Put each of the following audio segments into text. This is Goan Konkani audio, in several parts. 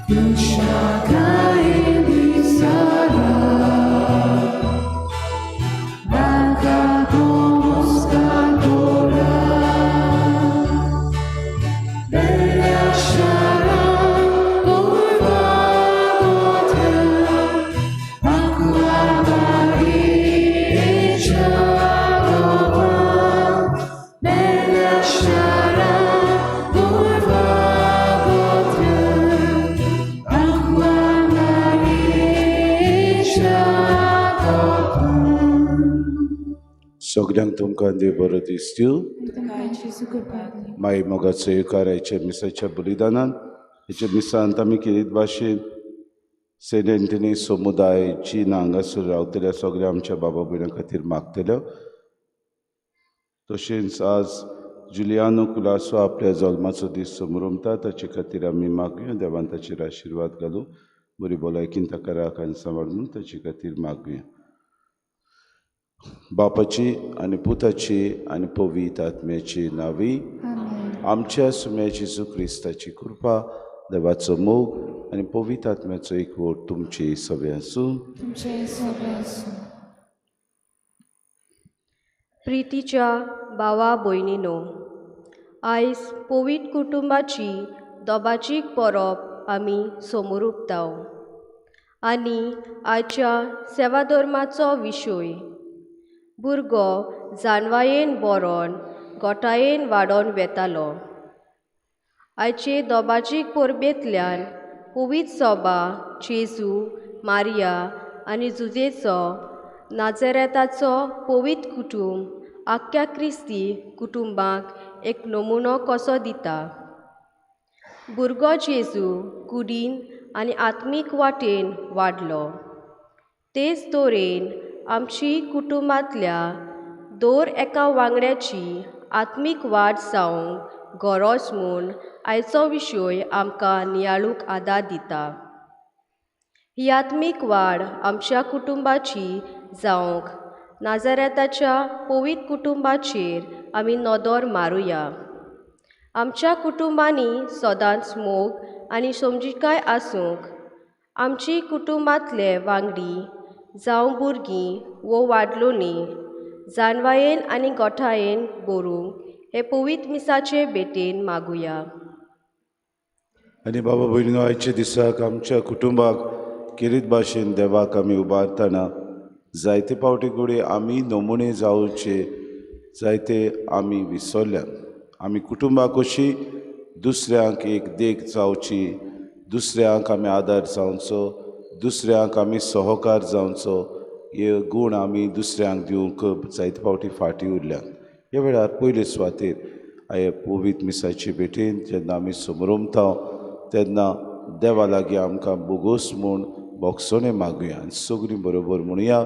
खुशाकायेन दिसारा म्हाका कोमोस्कातोरा बेल्या शारां गोरवा गोठ्या आकुआ मारीच्या गोवा बेल्या शारां गोरवा गोठ्या आकुआ मारीच्या गोवा. सगळ्यांक तुमकां देव बरो दिसतू. तुमकां जेजू कृपा दिवं. माई मोगाचो येवकाराच्या मिसाच्या बलिदानान हेच्या मिसांत आमी केरीत भाशेन सेंट एंटनी समुदायाची हांगासर रावतल्या सगळ्या आमच्या बाबा भयणां खातीर मागतल्यो. तशेंच आज जुलियानो कुलासो आपल्या जल्माचो दीस समरमता, ताचे खातीर आमी मागया देवान ताचेर आशिर्वाद घालूं, बरी भलायकीन ताका राख आनी सांबाळ म्हणून ताचे खातीर मागया. बापाची आनी पुताची आनी पवित्र आत्म्याची नांवी. आमेन. आमच्या सुम्या जेजू क्रिस्ताची कृपा, देवाचो मोग आनी पवित्र आत्म्याचो एकवट तुमची सगळें आसूं. तुमचे सगळे आसूं. प्रितीच्या भावा भयणीनो, आयज पवित्र कुटुंबाची दोबाचीक परब आमी समोर आनी आयच्या सेवाधर्माचो विशय भुरगो जानवायेन बरोन गोठायेन वाडोन वेतालो. आयचे दोबाजीक परबेंतल्यान पवित्र सोबा जेजू, मारिया आनी जुजेचो नाझरेताचो पवित्र कुटुंब आख्ख्या क्रिस्ती कुटुंबाक एक नमुनो कसो दिता. भुरगो जेजू कुडीन आनी आत्मीक वाटेन वाडलो. तेच तरेन आमची कुटुंबांतल्या दर एका वांगड्याची आत्मीक वाड जावंक गरज म्हूण आयचो विशय आमकां नियाळूंक आदार दिता. ही आत्मीक वाड आमच्या कुटुंबाची जावंक नाझरेताच्या पवित्र कुटुंबाचेर आमी नदर मारुया. आमच्या कुटुंबांनी सदांच मोग आनी समजिकाय आसूंक आमची कुटुंबांतले वांगडी जावं भुरगीं वो वाडलोनी जानवायेन आनी गोठायेन बरूंक हे पवित्र मिसाचे भेटेन मागुया. आनी बाबा भयणीनो, आयच्या दिसाक आमच्या कुटुंबाक केरीत भाशेन देवाक आमी उबारतना जायते फावटी घडये आमी नमुने जावचे जायते आमी विसरल्यात. आमी कुटुंबाक कशी दुसऱ्यांक एक देख जावची, दुसऱ्यांक आमी आदार जावचो, दुसऱ्यांक आमी सहकार जावचो, हे गूण आमी दुसऱ्यांक दिवंक जायते फावटी फाटीं उरल्यात. ह्या वेळार पयले सुवातेर हांवें पवित्र मिसाचे भेटेन जेन्ना आमी समरमता तेन्ना देवा लागीं आमकां बोगोस म्हूण भोगसणें मागुया आनी सगळीं बरोबर म्हणुया,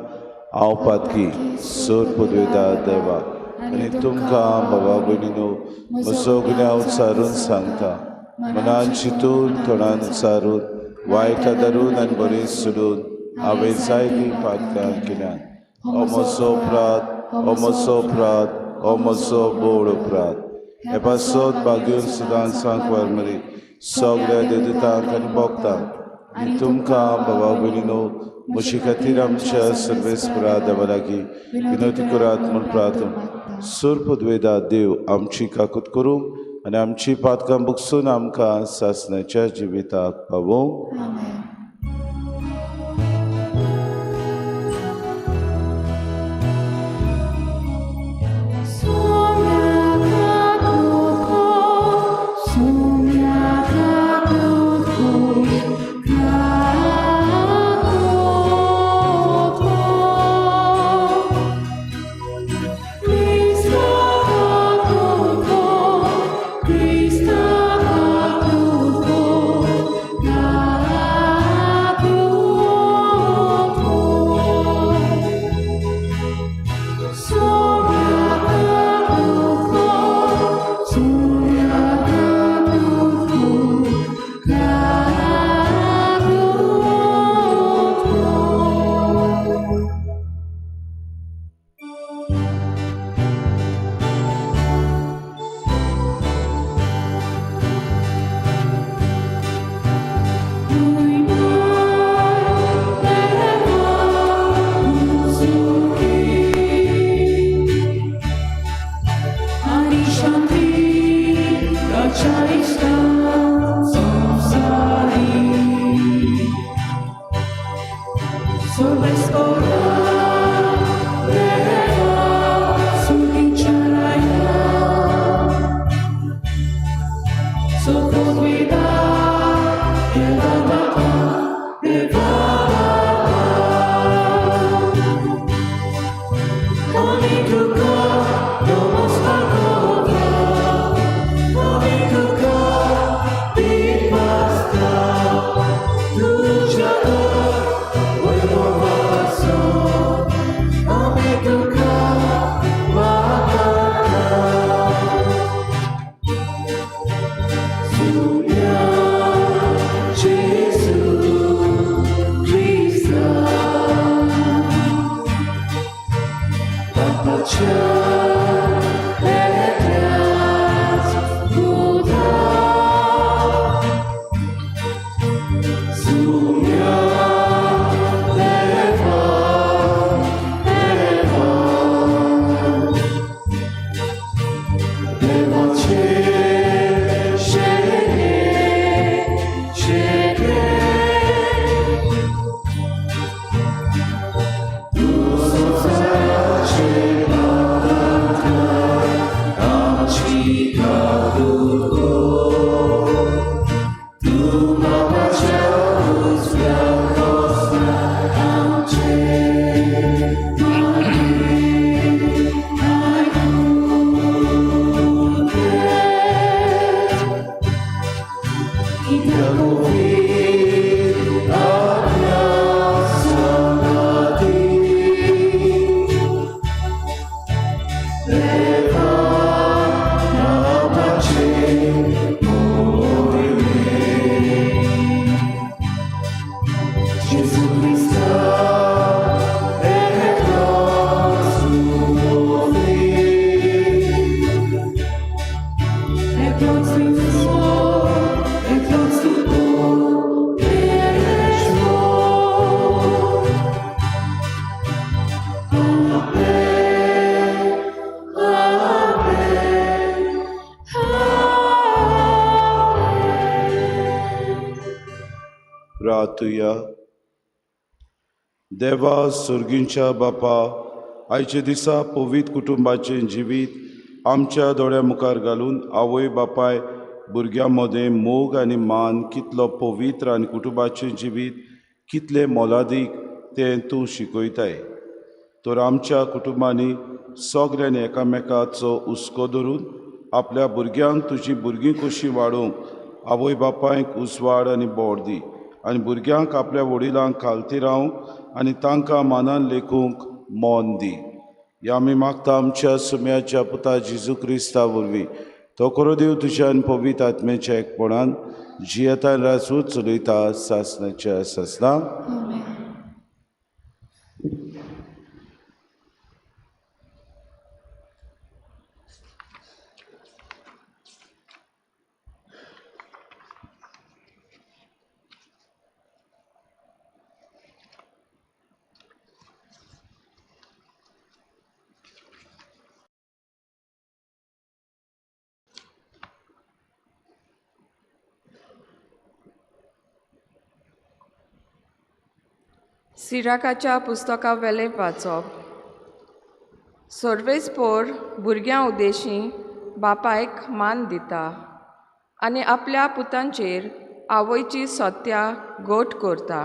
हांव पातकी सर पदवेता देवा आनी तुमकां बाबा भयणीनो म्हजो गुन्यांव उच्चारून सांगता, मनान चिंतून तोंडान उच्चारून वायट धरून आनी बरें सोडून हांवें जायतीं पातकां केल्यात. हो म्हजो अपराध, हो म्हजो अपराध, हो म्हजो बोड अपराध. हे पासत भाग्यून सदांच सांकवार मरी सगळ्या देवतांक आनी भोगतांक आनी तुमकां बाबा भयणीनो म्हजे खातीर आमच्या सर्वेस्परा देवा लागीं विनवती करात म्हूण प्रार्थना. सोर देव आमची काकूत करूंक आनी आमची पातकां बुकसून आमकां सासणाच्या जिविताक पावोवंक. आमेन. Krista kakutko, Krista kakutko, प्रार्थुया. देवा सर्गींच्या बापा, आयच्या दिसा पवित्र कुटुंबाचें जिवीत आमच्या दोळ्या मुखार घालून आवय बापाय भुरग्यां मदें मोग आनी मान कितलो पवित्र आनी कुटुंबाचें जिवीत कितलें मोलादीक तें तूं शिकयताय. तर आमच्या कुटुंबांनी सगल्यांनी एकामेकाचो हुस्को धरून आपल्या भुरग्यांक तुजी भुरगीं कशीं वाडोवंक आवय बापायक उजवाड आनी बोड दी आनी भुरग्यांक आपल्या वडिलांक खालती रावंक आनी तांकां मानान लेखूंक मन दी. ह्या आमी मागता आमच्या सुम्याच्या पुता जेजू क्रिस्ता वरवीं. तो करो देव तुज्यान पवित्र आत्म्याच्या एकपणान जियेता राजूच चलयता सासनाच्या सासना. सिराकाच्या पुस्तका वेलें वाचप. सर्वेस्पोर भुरग्यां उद्देशी बापायक मान दिता आनी आपल्या पुतांचेर आवयची सत्या गोट करता.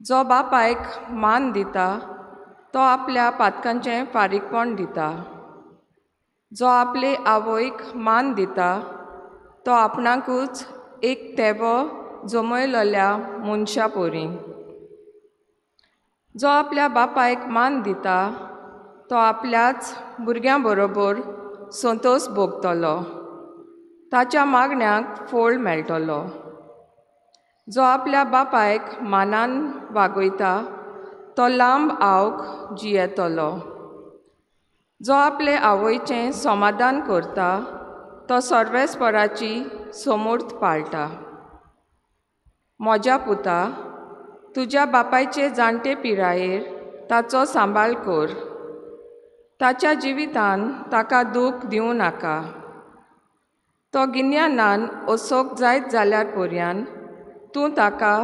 जो बापायक मान दिता तो आपल्या पातकांचें फारीकपण दिता. जो आपले आवयक मान दिता तो आपणाकूच एक तेवो जमयलेल्या मनशा पोरी. जो आपल्या बापायक मान दिता तो आपल्याच भुरग्यां बरोबर संतोश भोगतलो, ताच्या मागण्याक फोळ मेळटलो. जो आपल्या बापायक मानान वागयता तो लांब आवक जियेतलो. जो आपले आवयचें समाधान करता तो सर्वेस्पराची समूर्त पाळटा. म्हज्या पुता, तुज्या बापायचे जाणटे पिरायेर ताचो सांबाळ कर, ताच्या जिवितान ताका दूख दिवं नाका. तो गिन्यानान असोक जायत जाल्यार पर्यान तूं ताका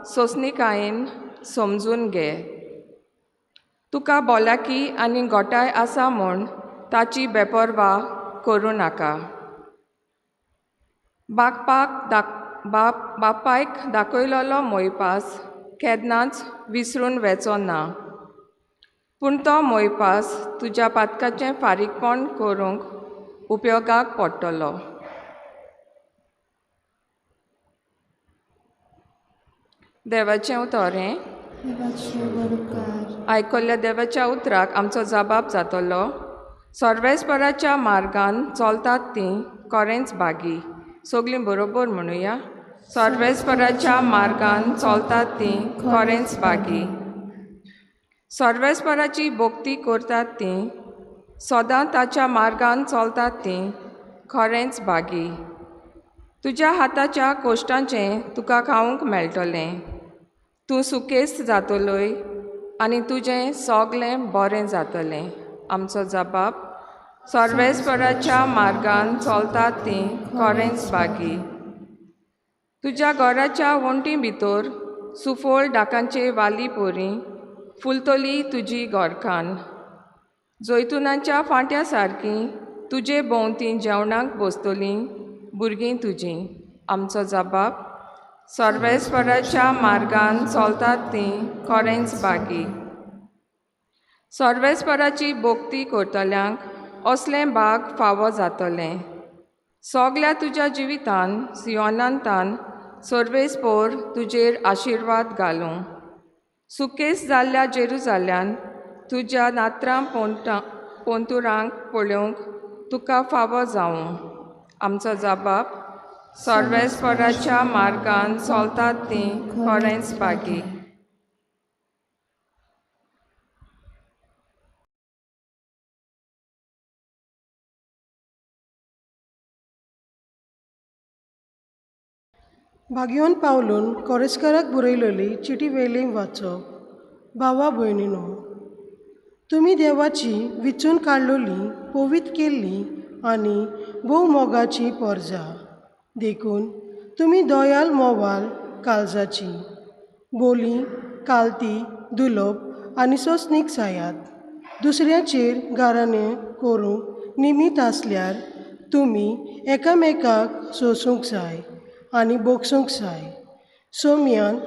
सोंसणीकायेन समजून घे. तुका भलायकी आनी घोटाय आसा म्हूण ताची बेपर्वा करूं नाका. बापायक दाखयलेलो मोयपास केन्नाच विसरून वेचो ना, पूण तो मोयपास तुज्या पातकाचें फारीकपण करूंक उपयोगाक पडटलो. देवाचें उतर हें. आयकल्ल्या देवाच्या उतराक आमचो जबाब जातलो. सर्वेस्पराच्या मार्गान चलतात तीं खरेंच भागी. सगळीं बरोबर म्हणुया. सर्वेस्पराच्या मार्गान चलतात तीं खरेंच भागी. सर्वेस्पराची भक्ती करतात तीं, सदां ताच्या मार्गान चलतात तीं खरेंच भागी. तुज्या हाताच्या कोश्टांचें तुका खावंक मेळटलें. तूं सुकेस्त जातलोय आनी तुजें सगळें बरें जातलें. आमचो जबाब. सर्वेस्पराच्या मार्गान चलतात तीं खरेंच भागी. तुज्या घराच्या वण्टी भितर सुफळ डाकांचे वाली पोरी फुलतली तुजी घरकान्न. जैतुनाच्या फांट्या सारकी तुजे भोंवती जेवणाक बसतलीं भुरगीं तुजीं. आमचो जबाब. सर्वेस्पराच्या मार्गान चलतात तीं खरेंच बागी. सर्वेस्पराची भक्ती करतल्यांक असलें भाग फावो जातलें. सगल्या तुज्या जिवितान सियोनांतान सर्वेस्पोर तुजेर आशिर्वाद घालूं. सुकेस जाल्ल्या जेरुजाल्यान तुज्या नात्रां पोंतुरांक पळोवंक तुका फावो जावं. आमचो जबाब सर्वेस्पराच्या मार्गान चलतात तीं खरेंच बागी. भाग्योन पावलून कोरेस्काराक बरयलेली चिटी वेली वाचप. भावा भयणीनो, तुमी देवाची विचून काडलोली पवित्र केल्ली आनी भोव मोगाची पोरजा, देखून तुमी दयाल मोवाल काळजाची बोली कालती दुलोप आनी सोंसणीक जायात. दुसऱ्याचेर गाराणें करूंक निमीत आसल्यार तुमी एकामेकाक सोंसूंक जाय आनी भोगसूंक जाय. सोम्यान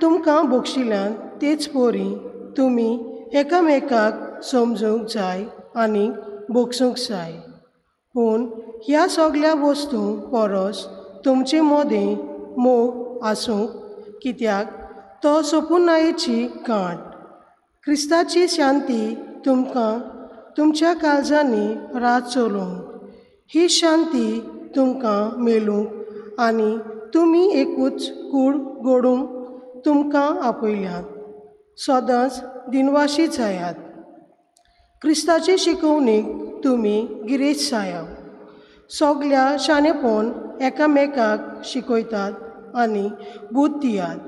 तुमकां भोगशिल्यान तेच पोरी तुमी एकामेकाक समजूंक जाय आनी भोगसूंक जाय. पूण ह्या सगल्या वस्तूं परस तुमचे मदें मोग आसूंक, कित्याक तो सोपुनायेची गांठ. क्रिस्ताची शांती तुमकां तुमच्या काळजांनी रात चलोवंक, ही शांती तुमकां मेळूंक आनी तुमी एकूच कूड घडूंक तुमकां आपयल्यात. सदांच दिनवाशी जायात. क्रिस्ताचे शिकोवणेक तुमी गिरेस्त जायात. सगल्या शाणेपण एकामेकाक शिकयतात आनी बूद दियात.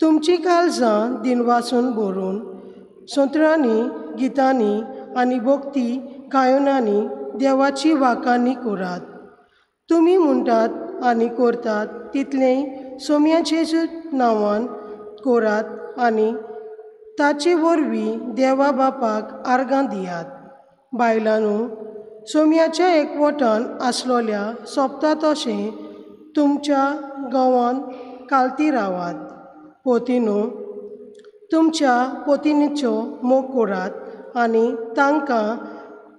तुमचीं काळजां दिनवासून भरून सोंत्रांनी, गितांनी आनी भक्ती गायनांनी देवाची वाखाणी करात. तुमी म्हणटात आनी करतात तितलेंय सोम्याचेच नांवान करात आनी ताचे वरवीं देवा बापाक आर्गां दियात. बायलांनो, सोम्याच्या एकवटान आसलोल्या सोंपता तशें तुमच्या गांवांत कालती रावात. पोतिनो, तुमच्या पोतिनीचो मोग करात आनी तांकां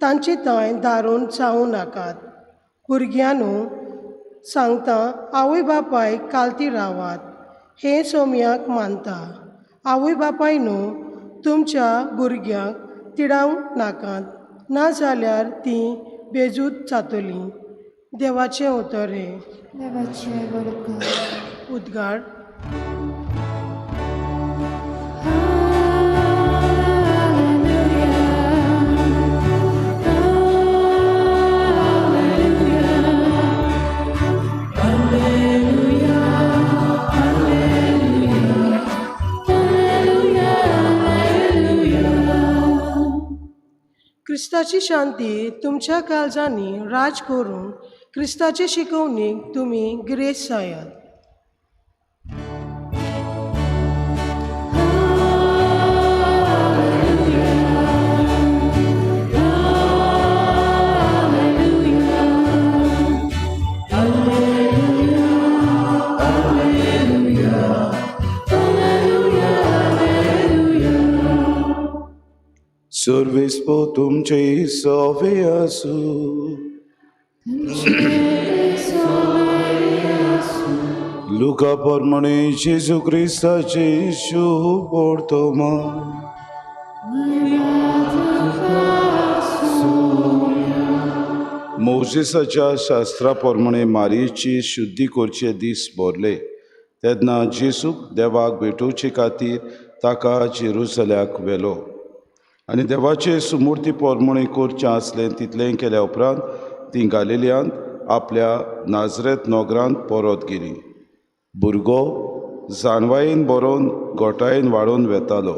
तांचे थंय धारून जावं नाकात. भुरग्यांनो, सांगता आवय बापायक कालती रावात, हें सोम्याक मानता. आवय बापाय न्हू, तुमच्या भुरग्यांक तिडावंक नाकात, नाजाल्यार तीं बेजूत जातलीं. देवाचें उतर हें. देवाचें बरकत. उद्गार. क्रिस्ताची शांती तुमच्या काळजांनी राज करून क्रिस्ताचे शिकोवणेक तुमी गिरेस्त जायात. सर्वेस्पो तुमचे सवे आसूं. लुका प्रमाणे जेजू क्रिस्ताचे शुभ वर्तमान. मोजेसाच्या शास्त्रा प्रमाणे मारयेची शुद्धी करचे दीस भरले तेन्ना जेजूक देवाक भेटोवचे खातीर ताका जेरुसल्याक व्हेलो आनी देवाचे सुमूर्ती प्रमाणे करचें आसलें तितलें केल्या उपरांत ती गालिलियांत आपल्या नाजरेत नगरांत परत गेली. भुरगो जाणवायेन बरोवन गोठायेन वाडोवन वेतालो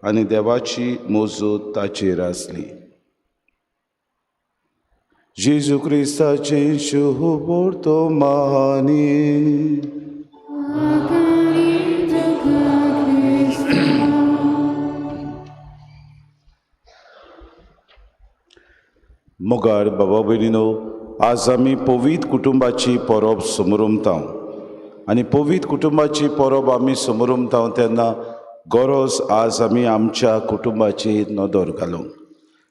आनी देवाची मजूत ताचेर आसली. जेजू क्रिस्ताचें शुभ वर्तमान. मोगाळ बाबा भयणीनो, आज आमी पवित्र कुटुंबाची परब समरमता. आनी पवित्र कुटुंबाची परब आमी समोर तेन्ना गरज आज आमी आमच्या कुटुंबाचेर नदर घालूंक,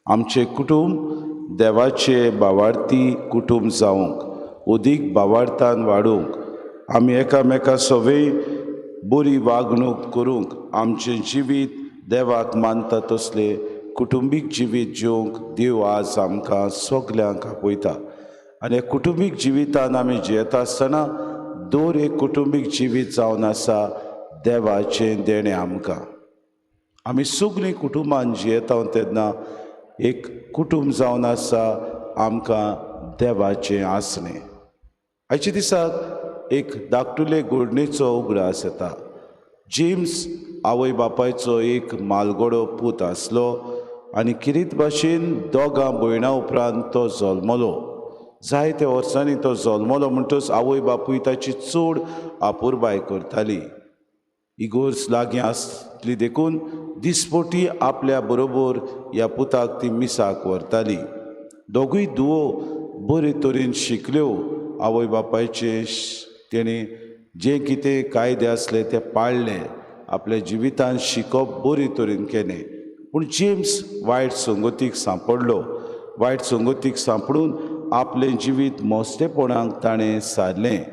आमचें कुटुंब देवाचे बावार्थी कुटुंब जावंक, अदीक बावार्थान वाडूंक, आमी एकामेका सवय बरी वागणूक करूंक, आमचें जिवीत देवाक मानता तसलें कुटुंबीक जिवीत जिवंक देव आज आमकां सगल्यांक आपयता. आनी कुटुंबीक जिवितान आमी जियेता आसतना दर एक कुटुंबीक जिवीत जावन आसा देवाचें देणें आमकां. आमी सगळीं कुटुंबान जियेता तेन्ना एक कुटुंब जावन आसा आमकां देवाचें आसणें. आयच्या दिसाक एक धाकटुले घडणेचो उगडास येता. जेम्स आवय बापायचो एक मालगडो पूत आसलो आनी किरीत भाशेन दोगां भयणां उपरांत तो जल्मलो. जायते वर्सांनी तो जल्मलो म्हणटच आवय बापूय ताची चड आपुरबाय करताली. इगोर्ज लागीं आसली देखून दिसपोटी आपल्या बरोबर ह्या पुताक ती मिसाक व्हरताली. दोगूय धुवो बरे तरेन शिकल्यो. आवय बापायचे तेणें जें कितें कायदे आसले ते पाळ्ळे, आपल्या जिवितान शिकप बरे तरेन केलें. पूण जेम्स वायट संगतीक सांपडलो. वायट संगतीक सांपडून आपलें जिवीत मस्तेपणाक ताणें सारलें.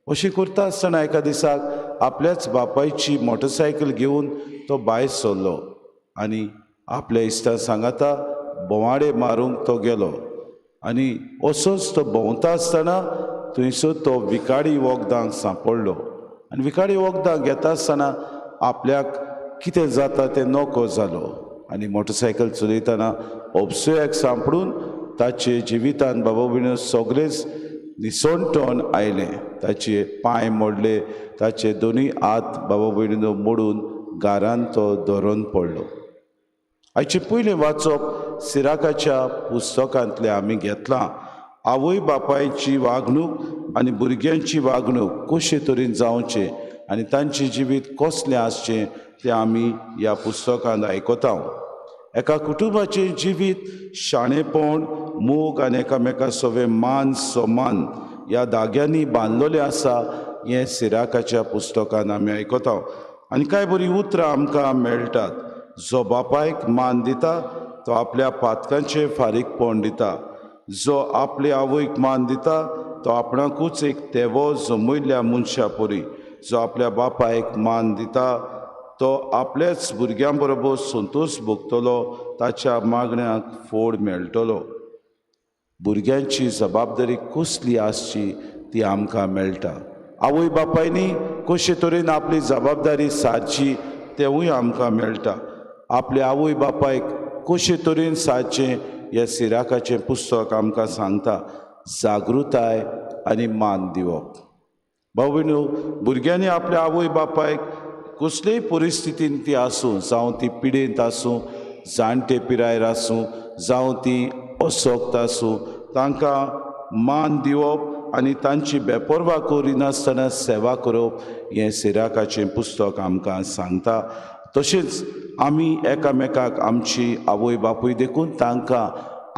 अशें करता आसतना एका दिसाक आपल्याच बापायची मोटरसायकल घेवन तो भायर सरलो आनी आपल्या इश्टा सांगाता भोंवाडे मारूंक तो गेलो. आनी असोच तो भोंवता आसतना थंयसर तो विखाडी वखदांक सांपडलो आनी विखाडी वखदां घेता आसतना आपल्याक कितें जाता तें नको जालो आनी मोटरसायकल चलयतना अपसुयाक सांपडून ताचे जिवितान बाबा भयणीनो सगळेंच निसणटण आयलें. ताचे पांय मोडले, ताचे दोनूय हात बाबा भयणीनो मोडून घरान तो धरून पडलो. आयचें पयलें वाचप सिराकाच्या पुस्तकांतलें आमी घेतलां. आवय बापायची वागणूक आनी भुरग्यांची वागणूक कशे तरेन जावचें आनी तांचें जिवीत कसलें आसचें तें आमी ह्या पुस्तकांत आयकता. एका कुटुंबाचें जिवीत शाणेपण, मोग आनी एकामेका सवे मान समान ह्या धाग्यांनी बांदलेलें आसा हें सिराकाच्या पुस्तकान आमी आयकता. आनी कांय बरीं उतरां आमकां मेळटात. जो बापायक मान दिता तो आपल्या पातकांचें फारीकपण दिता. जो आपले आवयक मान दिता तो आपणाकूच एक तेवो जमयल्ल्या मनशा परी. जो आपल्या बापायक मान दिता तो आपल्याच भुरग्यां बरोबर संतोश भोगतलो, ताच्या मागण्याक फोड मेळटलो. भुरग्यांची जबाबदारी कसली आसची ती आमकां मेळटा. आवय बापायनी कशे तरेन आपली जबाबदारी सारची तेवूय आमकां मेळटा. आपल्या आवय बापायक कशे तरेन सारचें हें सिराकाचें पुस्तक आमकां सांगता. जागृताय आनी मान दिवप. भाव भयणीनो, भुरग्यांनी आपल्या आवय बापायक कसलेय परिस्थितीन ती आसूं, जावं ती पिडेंत आसूं, जाणटे पिरायेर आसूं, जावं ती असक्त आसूं, तांकां मान दिवप आनी तांची बेपर्वा करिनासतना सेवा करप हें सिराकाचें पुस्तक आमकां सांगता. तशेंच आमी एकामेकाक आमची आवय बापूय देखून तांकां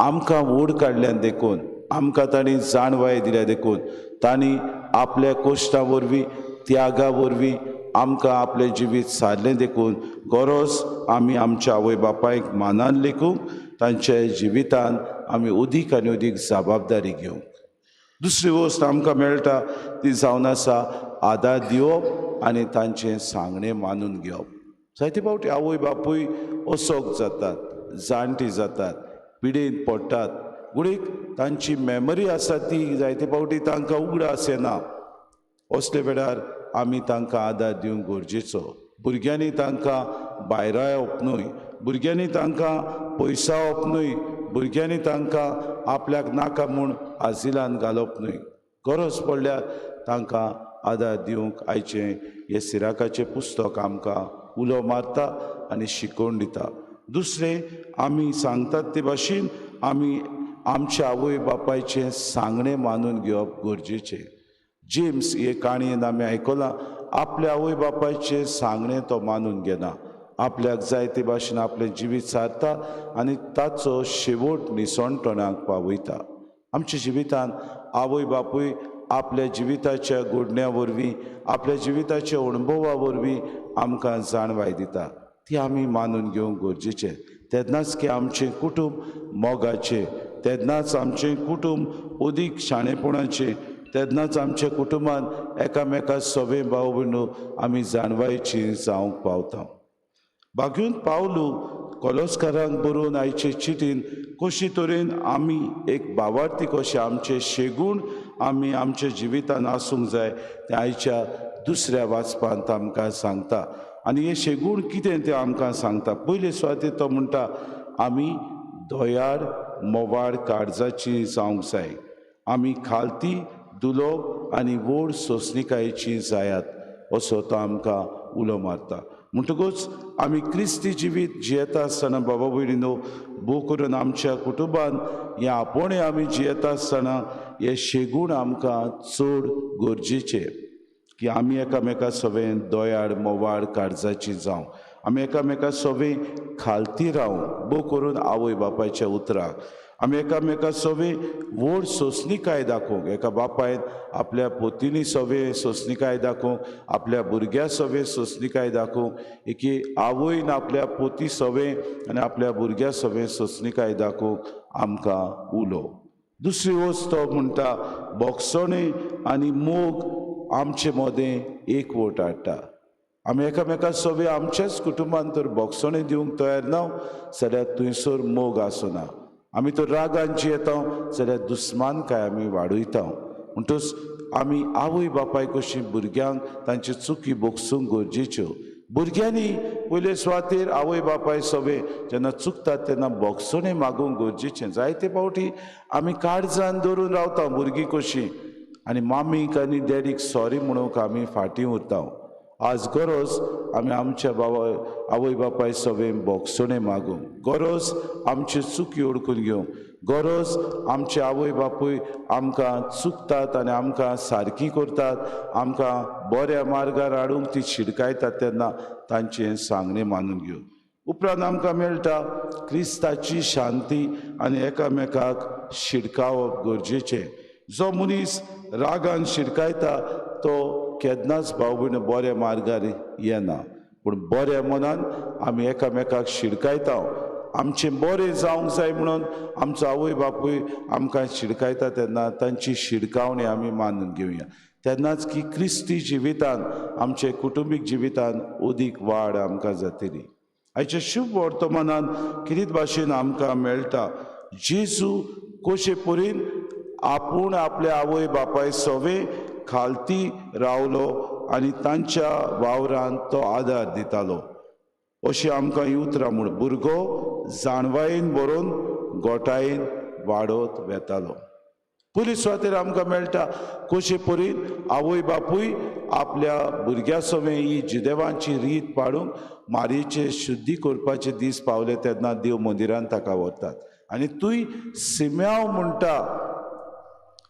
आमकां वोड काडल्यान देखून, आमकां तांणी जाणवाय दिल्या देखून, तांणी आपल्या कश्टा वरवीं, त्यागा वरवीं आमकां आपलें जिवीत सारलें देखून गरज आमी आमच्या आवय बापायक मानान लेखूंक, तांच्या जिवितान आमी अदीक आनी अदीक जबाबदारी घेवंक. दुसरी वस्त आमकां मेळटा ती जावन आसा आदार दिवप आनी तांचें सांगणें मानून घेवप. जायते फावटी आवय बापूय असोक जातात, जाणटी जातात, पिडेंत पडटात. गुडीक तांची मेमरी आसा ती जायते फावटी तांकां उगडास येना. असले वेळार आमी तांकां आदार दिवंक गरजेचो. भुरग्यांनी तांकां भायरावप न्हय, भुरग्यांनी तांकां पयसावप न्हय, भुरग्यांनी तांकां आपल्याक नाका म्हूण आजिलान घालप न्हय. गरज पडल्यार तांकां आदार दिवंक आयचें हें सिराकाचें पुस्तक आमकां उलो मारता आनी शिकोवन दिता. दुसरें, आमी सांगतात ते भाशेन आमी आमच्या आवय बापायचें सांगणें मानून घेवप गरजेचें. जेम्स हे काणयेन आमी आयकलां, आपल्या आवय बापायचें सांगणें तो मानून घेना, आपल्याक जाय ते भाशेन आपलें जिवीत सारता आनी ताचो शेवट निसणटणाक पावयता. आमच्या जिवितान आवय बापूय आपल्या जिविताच्या घडण्या वरवीं, आपल्या जिविताच्या अणभवा वरवीं आमकां जाणवाय दिता, ती आमी मानून घेवंक गरजेचें। तेन्नाच की आमचें कुटुंब मोगाचें, तेन्नाच आमचें कुटुंब अदीक शाणेपणाचें, तेन्नाच आमच्या कुटुंबान एकामेका सवे भाव भयणो आमी जाणवायची जावंक पावता। बागून पावलू कोलोस्कारांक बरोवन आयचे चिटीन कशी तरेन आमी एक बावार्थी कशें आमचें शेगूण आमी आमच्या जिवितान आसूंक जाय तें आयच्या दुसऱ्या वाचपांत आमकां सांगता। आनी हें शेगूण कितें तें आमकां सांगता। पयले सुवातेर तो म्हणटा आमी दयाळ मोवाळ काळजाची जावंक जाय, आमी खालती दुलोब आनी व्हड सोंसणिकायेची जायात असो तो आमकां उलो मारता। म्हणटकूच आमी क्रिस्ती जिवीत जियेता आसतना बाबा भयणीनो, भोव करून आमच्या कुटुंबान हें आपोवणें आमी जियेता आसतना हे शेगूण आमकां चड गरजेचें की आमी एकामेका सवें दयाळ मोवाळ काळजाची जावं, आमी एकामेका सवें खालती रावूं, भोव करून आवय बापायच्या उतराक आमी एकामेका सवें व्हड सोंसणिकाय दाखोवंक, एका बापायन आपल्या पोतीनी सवें सोंसणिकाय दाखोवंक, आपल्या भुरग्या सवें सोंसणिकाय दाखोवंक, एकी आवयन आपल्या पोती सवें आनी आपल्या भुरग्या सवें सोंसणिकाय दाखोवंक आमकां उलो। दुसरी वस्त तो म्हणटा बोगसणें आनी मोग आमचे मदें एकवट हाडटा। आमी एकामेका सवें आमच्याच कुटुंबान तर बोगसणें दिवंक तयार ना जाल्यार थंयसर मोग आसना, आमी तर रागान जियेता जाल्यार दुस्मानकाय आमी वाडयता। म्हणटच आमी आवय बापाय कशी भुरग्यांक तांच्यो चुकी बोगसूंक गरजेच्यो। भुरग्यांनी पयले सुवातेर आवय बापाय सवें जेन्ना चुकतात तेन्ना बोगसणें मागूंक गरजेचें। जायते फावटी आमी काळजान धरून रावता भुरगीं कशीं आनी मामीक आनी डॅडीक सॉरी म्हणूंक आमी फाटीं उरता। आज गरज आमी आमच्या बाबा आवय बापाय सवें बोगसणें मागूंक, गरज आमची चुकी ओळखून घेवंक, गरज आमचे आवय बापूय आमकां चुकतात आनी आमकां सारकी करतात, आमकां बऱ्या मार्गार हाडूंक ती शिडकायतात तेन्ना तांचें सांगणें मानून घेवंक। उपरांत आमकां मेळटा क्रिस्ताची शांती आनी एकामेकाक शिडकावप गरजेचें। जो मनीस रागान शिडकायता तो केन्नाच भाव भयण बऱ्या मार्गार येना, पूण बऱ्या मनान आमी एकामेकाक शिडकायता, आमचें बरें जावंक जाय म्हणून आमचो आवय बापूय आमकां शिडकायता तेन्ना तांची शिडकावणी आमी मानून घेवया। तेन्नाच की क्रिस्ती जिवितान आमचे कुटुंबीक जिवितान अदीक वाड आमकां जातली। आयच्या शुभ वर्तमानान कितें भाशेन आमकां मेळटा जेजू कशे परीन आपूण आपल्या आवय बापाय सवें खालती रावलो आनी तांच्या वावरान तो आदार दितालो अशी आमकां ही उतरां म्हूण भुरगो जाणवायेन बरोवन गोठायेन वाडत वेतालो। पयली सुवातेर आमकां मेळटा कशे परीन आवय बापूय आपल्या भुरग्या सवें ही जुदेवांची रीत पाडूंक मारयेचे शुद्धी करपाचे दीस पावले तेन्ना देव मंदिरान ताका व्हरतात आनी तूंय सिम्याव म्हणटा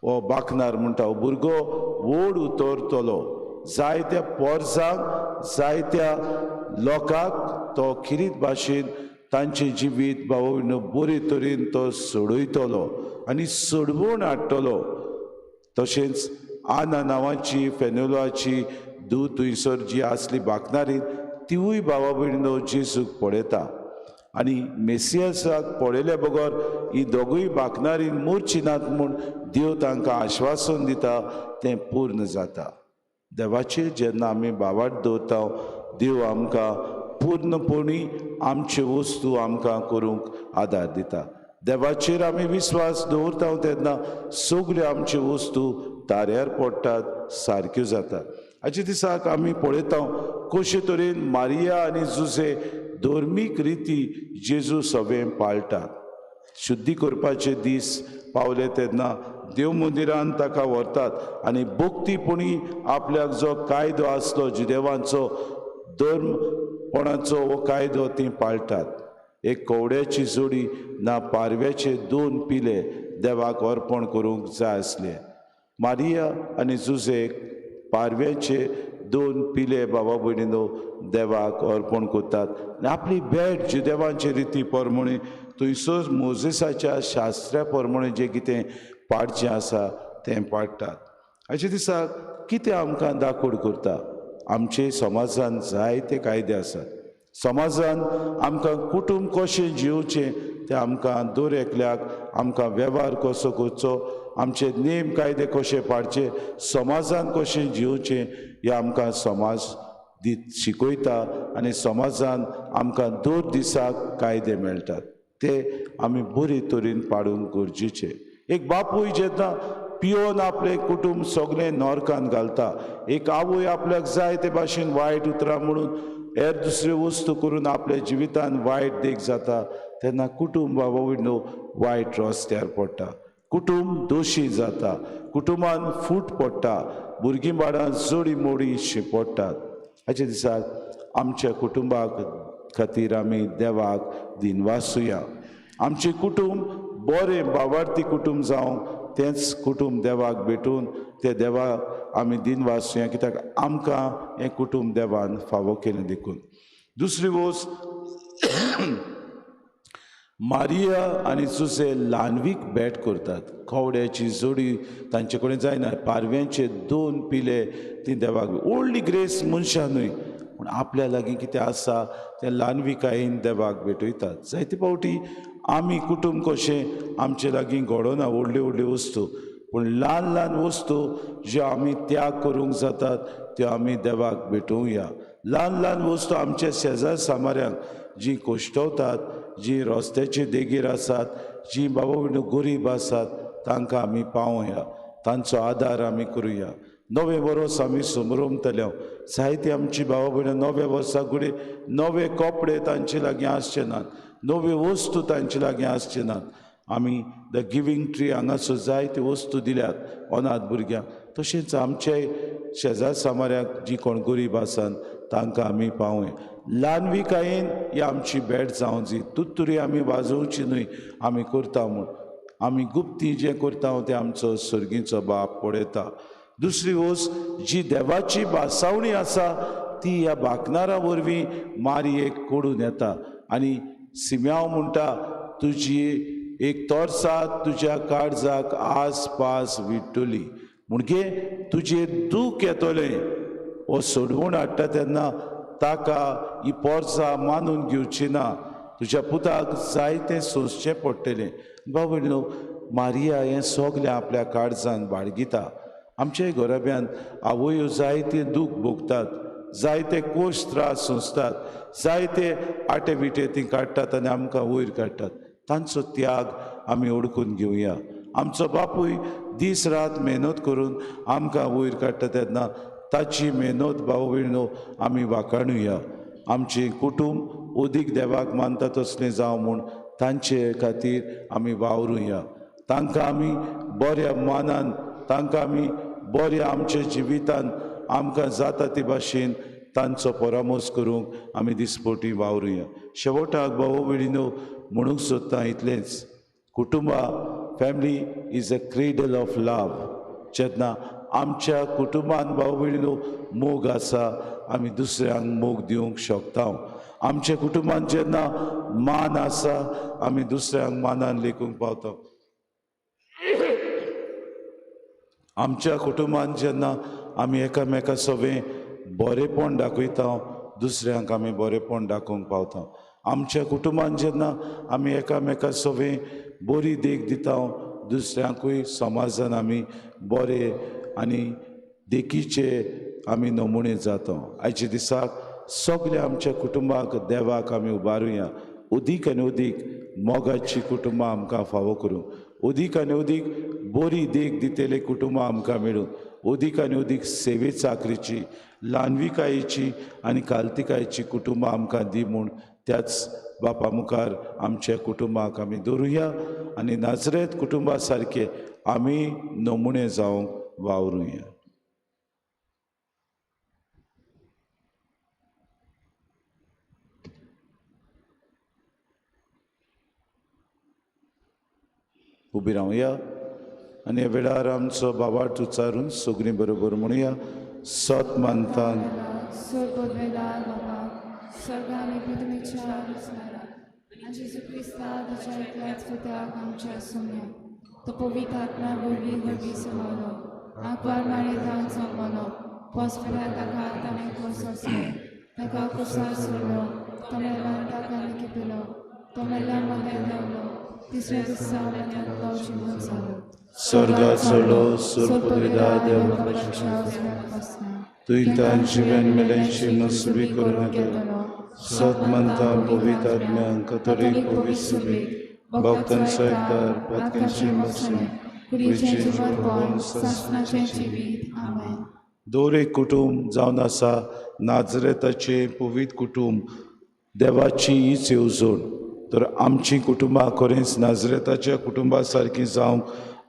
हो बाकनार म्हणटा हो भुरगो व्हड उतरतलो, जायत्या पोरसांक जायत्या लोकांक तो खिरीत भाशेन तांचें जिवीत भाव बरे तरेन तो सोडयतलो आनी सोडवून हाडटलो। तशेंच आना नांवाची फेनुलाची धूव थंयसर जी आसली बाकनारीन तिवूय भावा भयणीनो जेजूक पळयता आनी मेसियासाक पळयल्या बगर ही दोगूय बाकनारीन मोरची नात म्हूण देव तांकां आश्वासन दिता तें पूर्ण जाता। देवाचेर जेन्ना आमी भावार्थ दवरता देव आमकां पूर्णपणी आमच्यो वस्तू आमकां करूंक आदार दिता। देवाचेर आमी विस्वास दवरता तेन्ना सगल्यो आमच्यो वस्तू ताऱ्यार पडटात, सारक्यो जातात। आयच्या दिसाक आमी पळयता कशे तरेन मारिया आनी जुजे धर्मीक रिती जेजू सवें पाळटात। शुद्धी करपाचे दीस पावले तेन्ना देव मंदिरान ताका व्हरतात आनी भक्तीपणी आपल्याक जो कायदो आसलो जुदेवांचो धर्मपणाचो हो कायदो ती पाळटात। एक कवड्याची जोडी ना पारव्याचे दोन पिले देवाक अर्पण करूंक जाय आसले। मारिया आनी जुजेक पारव्याचे दोन पिले बाबा भयणीनो देवाक अर्पण करतात आनी आपली भेट जुदेवांचे रिती प्रमाणे थंयसर मोजेसाच्या शास्त्रा प्रमाणे जें कितें पाळचें आसा तें पाळटात। हाचे दिसाक कितें आमकां दाखोड करता? आमचे समाजान जायते कायदे आसात. समाजान आमकां कुटुंब कशें जियोवचें तें आमकां दर एकल्याक आमकां वेव्हार कसो करचो, आमचे नेम कायदे कशे पाळचे, समाजान कशें जियोवचें हें आमकां समाज शिकयता आनी समाजान आमकां दर दिसाक कायदे मेळटात, ते आमी बरे तरेन पाळूंक गरजेचे. एक बापूय जेन्ना पियोन आपलें कुटुंब सगळें नरकान घालता, एक आवय आपल्याक जाय ते भाशेन वायट उतरां म्हणून हेर दुसऱ्यो वस्तू करून आपल्या जिवितान वायट देख जाता, तेन्ना कुटुंब बाबा न्हू वायट रस्त्यार पडटा, कुटुंब दोशी जाता, कुटुंबान फूट पडटा, भुरगीं बाळां जोडी मोडी शिंपडटात. हाचे दिसाक आमच्या कुटुंबाक खातीर आमी देवाक दिनवासुया. आमचें कुटुंब बरें बावार्थी कुटुंब जावं, तेंच कुटुंब देवाक भेटून ते देवाक आमी दिनवासुया, कित्याक आमकां हें कुटुंब देवान फावो केलें देखून. दुसरी वस्त, मारिया आनी जुजे ल्हानवीक भेट करतात. कवड्याची जोडी तांचे कडेन जायना, पारव्यांचे 2 पिले ती देवाक. व्हडली ग्रेस मनशां न्हय, पूण आपल्या लागीं कितें आसा तें ल्हानविकायेन देवाक भेटयतात. जायते फावटी आमी कुटुंब कशें आमचे लागीं घडोना व्हडल्यो व्हडल्यो वस्तू, पूण ल्हान ल्हान वस्तू ज्यो आमी त्याग करूंक जातात त्यो आमी देवाक भेटोवया. ल्हान ल्हान वस्तू आमच्या शेजार सामाऱ्यांक जी कोश्टवतात, जी रस्त्याचे देगेर आसात, जी बाबा भयणीं गरीब आसात, तांकां आमी पावोवया, तांचो आदार आमी करुया. नवें वर्स आमी समरमतले, जायते आमची भावा भयणां नव्या वर्सा कडेन नवे कपडे तांचे लागीं आसचे नात, नव्यो वस्तू तांचे लागीं आसचे नात. आमी the giving tree हांगासर जायत्यो वस्तू दिल्यात अनाथ भुरग्यांक, तशेंच आमचे शेजार सामाऱ्याक जी कोण गरीब आसात तांकां आमी पावोवया. ल्हानविकायेन ही आमची भेट जावंक जाय. तुत्तुरी आमी वाजोवची न्हय, आमी करता म्हूण आमी गुप्ती जें करता तें आमचो सर्गीचो बाप पळयता. दुसरी वस्त, जी देवाची भासावणी आसा ती ह्या बाकनारा वरवीं मारयेक कोडून येता आनी सिम्यांव म्हणटा, तुजी एक तोर्सा तुज्या काळजाक आसपास विट्टली, म्हणगे तुजेर दूख येतलें. हो सोडवून हाडटा तेन्ना ताका ही पोरसां मानून घेवची ना, तुज्या पुताक जायतें सोंसचें पडटलें. बाबा न्हू, मारिया हें सगलें आपल्या काळजान बाळगिता. आमच्या घराब्यांत आवयो जायते दूख भोगतात, जायते कोश त्रास सोंसतात, जायते आटे विटे ती काडटात आनी आमकां वयर काडटात. तांचो त्याग आमी ओडकून घेवया. आमचो बापूय दीस रात मेहनत करून आमकां वयर काडटा तेन्ना ताची मेहनत भाव भयणो आमी वाखाणुया. आमचें कुटुंब अदीक देवाक मानता तसलें जावं म्हूण तांचे खातीर आमी वावरुया. तांकां आमी बऱ्या मानान, तांकां आमी बऱ्या आमच्या जिवितान आमकां जाता ते भाशेन तांचो परामर्श करूंक आमी दिसपटी वावरुया. शेवटाक भाव भयणीनो म्हणूंक सोदता इतलेंच, कुटुंबा family is a cradle of love. जेन्ना आमच्या कुटुंबान भाव भयणीनो मोग आसा, आमी दुसऱ्यांक मोग दिवंक शकता. आमच्या कुटुंबान जेन्ना मान आसा, आमी दुसऱ्यांक मानान लेखूंक पावता. आमच्या कुटुंबान जेन्ना आमी एकामेका सवें बरेंपण दाखयता, दुसऱ्यांक आमी बरेंपण दाखोवंक पावता. आमच्या कुटुंबान जेन्ना आमी एकामेका सवें बरी देख दिता, दुसऱ्यांकूय समाजान आमी बरे आनी देखीचे आमी नमुने जाता. आयच्या दिसाक सगल्या आमच्या कुटुंबाक देवाक आमी उबारुया. अदीक आनी अदीक मोगाची कुटुंबां आमकां फावो करूं, अदीक आनी अदीक बरी देख दितले कुटुंबां आमकां मेळूं, अदीक आनी अदीक सेवे चाकरीची, ल्हानविकायेची आनी कालतिकायेची कुटुंबां आमकां दी म्हूण त्याच बापा मुखार आमच्या कुटुंबाक आमी दवरुया आनी नाजरेत कुटुंबा सारके आमी नमुने जावंक वावरुया. उबी रावया आनी ह्या वेळार आमचो बाबार्थ उच्चारून सगळीं बरोबर म्हणुया, सत मानता स्वर्ग आनी पृथ्वीच्या रचणारा आनी जेजू क्रिस्ता ताच्या एकल्याच पुताक आमच्या सोम्या, तो पवित्र आत्म्या वरवीं गर्भी समावलो, आंकवार मारेतान जल्मलो, पोस्पेरान ताका ताणें सोंसलो, ताका कुसार सोडलो, तो मेल्यान ताका लिखिपिलो, तो मेल्ल्या मदें देंवलो, तिसऱ्या दिसा मेल्ल्यांतलो जिवंत जालो. स्वर्गात चडलो, सोर देवा बापाच्या उजव्याक बसला. तुयतान जिवेन मेल्यांची मसुबी करून येतलो. सत मनता पवित्र आत्म्यान कथोलीक पवित्र सुबीक भक्तांचो एकदार पातक्यांची मसून कुडीचें जिवंतपण, सासणाचें जिवीत. आमेन. दर एक कुटूंब जावन आसा नाजरेताचें पवित्र कुटूंब देवाची हीच येवजण. तर आमचीं कुटुंबां खरेंच नाजरेताच्या कुटुंबा सारकीं जावंक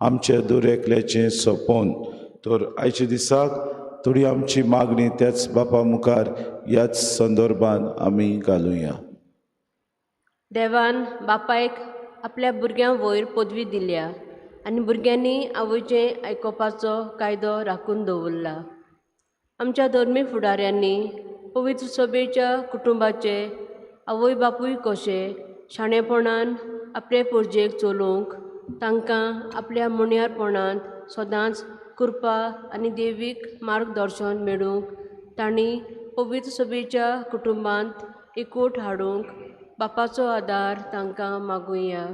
आमच्या दर एकल्याचें सपन. तर आयच्या दिसाक थोडी आमची मागणी त्याच बापा मुखार ह्याच संदर्भान आमी घालुया. देवान बापायक आपल्या भुरग्यां वयर पदवी दिल्या आनी भुरग्यांनी आवयचें आयकुपाचो कायदो राखून दवरला. आमच्या धर्मीक फुडाऱ्यांनी पवित्र सभेच्या कुटुंबाचे आवय बापूय कशे शाणेपणान आपले पोरजेक चलोवंक तांकां आपल्या मुण्यारपणांत सदांच कृपा आनी देवीक मार्गदर्शन मेळूंक तांणी पवित्र सभेच्या कुटुंबांत एकवट हाडूंक बापाचो आदार तांकां मागुया.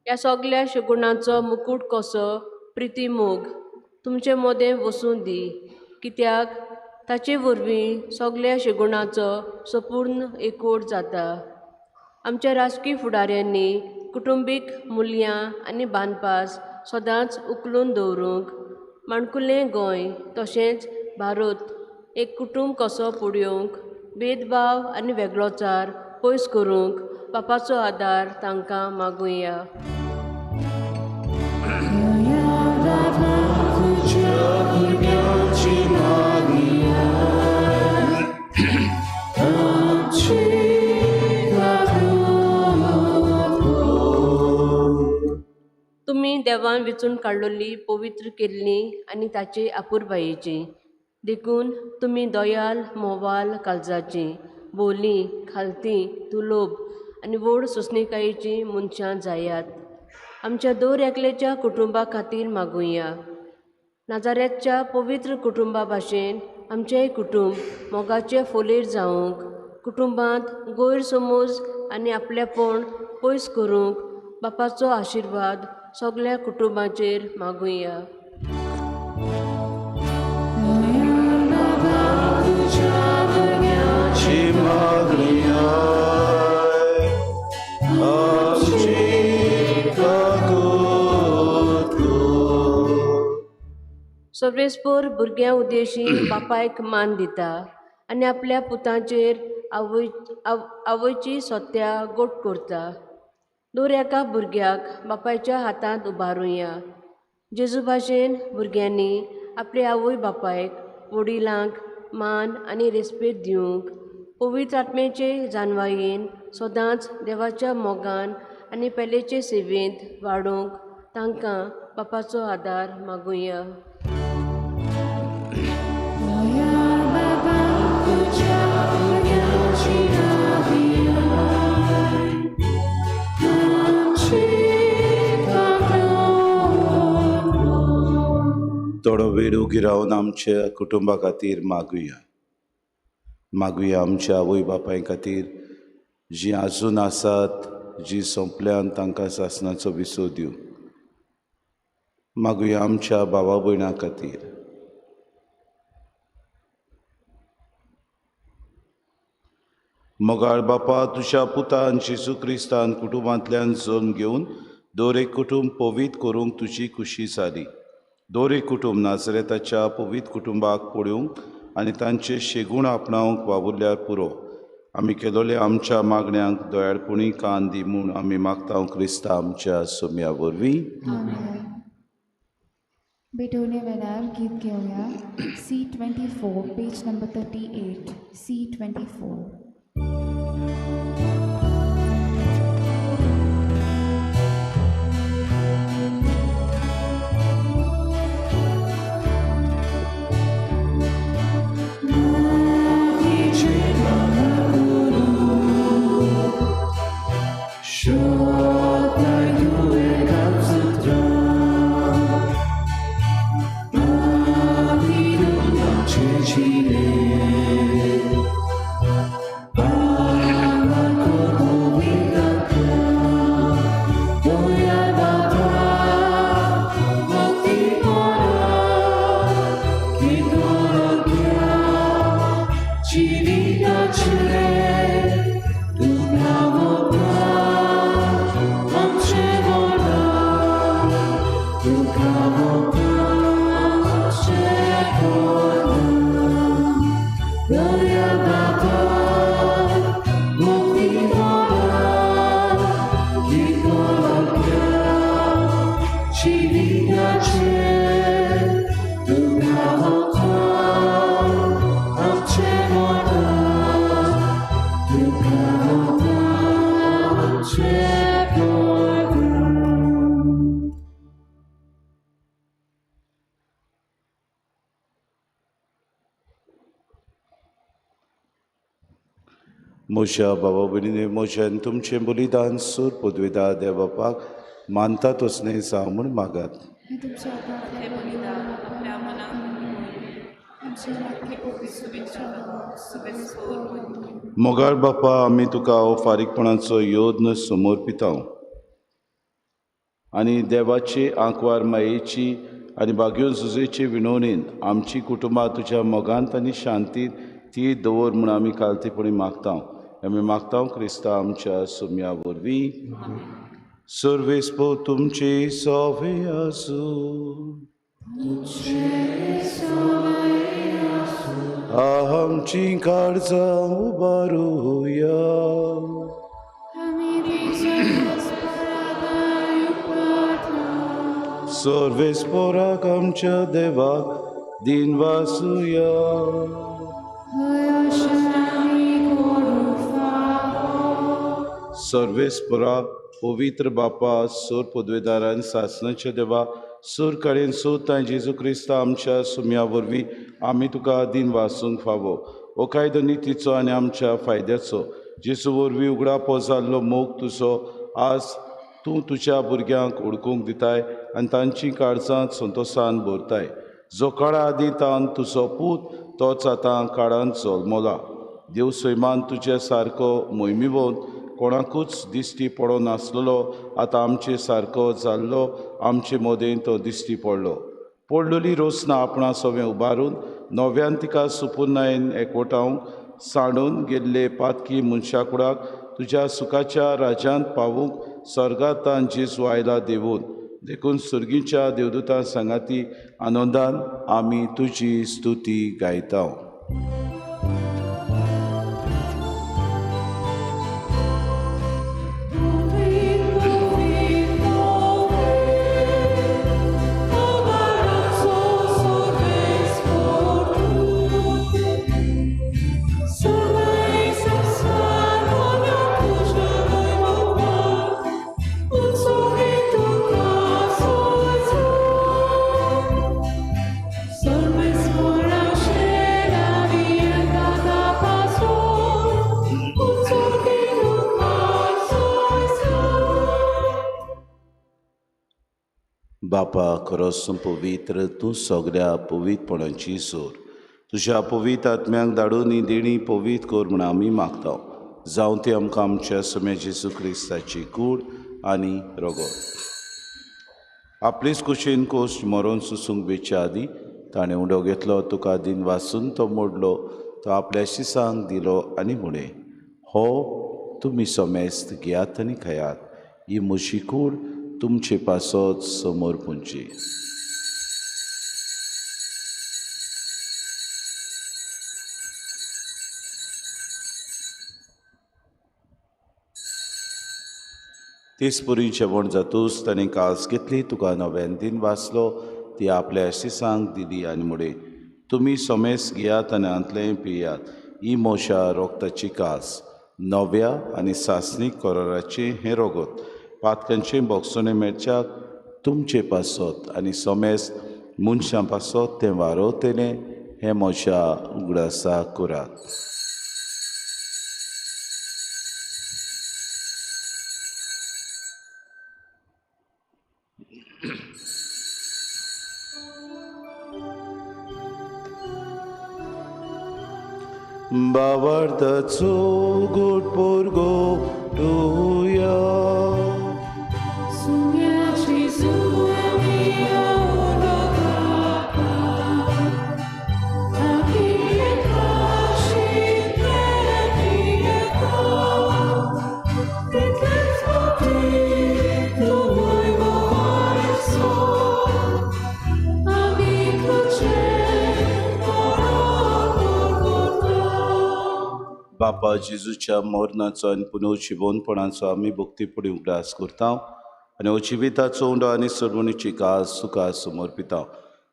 ह्या सगल्या शगुणाचो मुकूट कसो प्रिती मोग तुमचे मदें वसूं दी, कित्याक ताचे वरवीं सगल्या शगुणाचो संपूर्ण एकवट जाता. आमच्या राजकी फुडाऱ्यांनी कुटुंबीक मुल्यां आनी बांदपास सदांच उखलून दवरूंक माणकुलें गोंय तशेंच भारत एक कुटूंब कसो पळोवंक भेदभाव आनी वेगळोचार पयस करूंक बापाचो आदार तांकां मागुया. तुमी देवान वेंचून काडलोली पवित्र केल्ली आनी ताची आपुरबायेची, देखून तुमी दयाल मोवाल काळजाची बोली खालती तुलोब आनी व्हड सोंसणीकायेची मनशां जायात. आमच्या दर एकल्याच्या कुटुंबा खातीर मागुया. नाजाऱ्याच्या पवित्र कुटुंबा भाशेन आमचेंय कुटुंब मोगाचे फोलेर जावंक कुटुंबांत गैरसमज आनी आपलेपण पयस करूंक बापाचो आशिर्वाद सगल्या कुटुंबाचेर मागुया. सर्वेस्पोर भुरग्यां उद्देशी बापायक मान दिता आनी आपल्या पुतांचेर आवयची सत्या गोट करता. दर एका भुरग्याक बापायच्या हातांत उबारुया. जेजू भाशेन भुरग्यांनी आपले आवय बापायक वडिलांक मान आनी रेस्पेद दिवंक पवित्र आत्म्याचे जानवायेन सदांच देवाच्या मोगान आनी पेलेचे सेवेंत वाडोवंक तांकां बापाचो आदार मागुया. थोडो वेळ उगी रावन आमच्या कुटुंबा खातीर मागुया. मागुया आमच्या आवय बापाय खातीर जीं आजून आसात, जीं सोंपल्यान तांकां सासणाचो विसव दिवं. मागुया आमच्या भावा भयणां खातीर. मोगाळ बापा, तुज्या पुतान जेजू क्रिस्तान कुटुंबांतल्यान जल्म घेवन दर एक कुटुंब पवित्र करूंक तुजी खुशी जाली. दर एक कुटुंब नाजरेताच्या पवित्र कुटुंबाक पळोवंक आनी तांचे शेगूण आपणावंक वावुरल्यार पुरो. आमी केलोले आमच्या मागण्यांक दयाळपणी कान दी म्हूण आमी मागता क्रिस्ता आमच्या सोम्या वरवीं. बेटोने वेळार गीत घेवया. C24 page number 38. C24. म्हज्या बाबा भयणींनी म्हज्यान तुमचें बलिदान सूर पदवेदार देव बापाक मानता तसलें जावं म्हूण मागात. तुमच्या हातांतलें बलिदान आपल्या मनाक आमच्या मोगाळ बापा, आमी तुका हो फारीकपणाचो योद्न समर्पितांव आनी देवाची आंकवार मायेची आनी भाग्यो जुजेचे विनवणेन आमची कुटुंबां तुज्या मोगांत आनी शांतींत ती दवर म्हूण आमी कालतेपणी मागता. आमी मागता क्रिस्ता आमच्या सुम्या वरवीं. सर्वेस्पो तुमचे सोवे आसूं. आमची काळजां उबारुया. सर्वेस्पोराक आमच्या देवाक दिन वासुया. सर्वेस्पोराक पवित्र बापा, सोर पदवेदारान सासणाच्या देवा, सूर कडेन सोद जेजू क्रिस्ता आमच्या सुम्या वरवीं आमी तुका दिन वासूंक फावो. हो कायदो नितीचो आनी आमच्या फायद्याचो जेजू वरवीं उगडापो जाल्लो मोग तुजो आज तूं तुज्या भुरग्यांक उडकूंक दिताय आनी तांची काळजांत संतोसान भरताय. जो काळा आदीं तान तुजो पूत तोच आतां काळांत जल्मला. देव सैमान तुज्या सारको मोहिमेवंत कोणाकूच दिश्टी पडो नासलेलो आतां आमचे सारको जाल्लो आमचे मदें तो दिश्टी पडलो. पडलेली रोसना आपणा सवें उबारून नव्यान तिका सुपुर्नायन एकवटावंक सांडून गेल्ले पातकी मनशाकुडाक तुज्या सुखाच्या राज्यांत पावूंक स्वर्गांत जेजू आयला देवून. देखून सुर्गीच्या देवदूतां सांगाती आनंदान आमी तुजी स्तुती गायता. बापा खरोच पवित्र तूं सगळ्या पवित्रपणाची सोर. तुज्या पवित्र आत्म्यांक धाडून ही देणी पवित्र कर म्हूण आमी मागता. जावं ती आमकां आमच्या सुम्या जेजू क्रिस्ताची कूड आनी रगत. आपलेच कुशीन कोश्ट मरोन सुसूंक वेच्या आदीं ताणें उडो घेतलो, तुका दिन वासून तो मोडलो, तो आपल्या शिसांक दिलो आनी म्हणें, हो तुमी समेस्त घेयात आनी खायात, ही म्हजी कूड तुमचे पासत समोर पुंची. तेच पुरी जेवण जातूच ताणें कास घेतली, तुका नव्यान दिन वाचलो, ती आपल्या शिसांक दिली आनी म्हणें, तुमी समेस घेयात आनी हांतलें पियात, ही म्हज्या रोगताची कास, नव्या आनी सासणीक कराराचें हें रगत, पातकांचें बोगसणें मेळच्याक तुमचे पासत आनी समेस्त मनशां पासत तें वारोवतलें, हें म्हज्या उगडासा करात. बावार्थाचो गोड पोरगो टुया. बापा जेजूच्या मरणाचो आनी पुनर्जिवनपणाचो आमी भक्तीपणी उगडास करता आनी हो जिविताचो उंडो आनी सरवणीची कास तुका समर्पिता.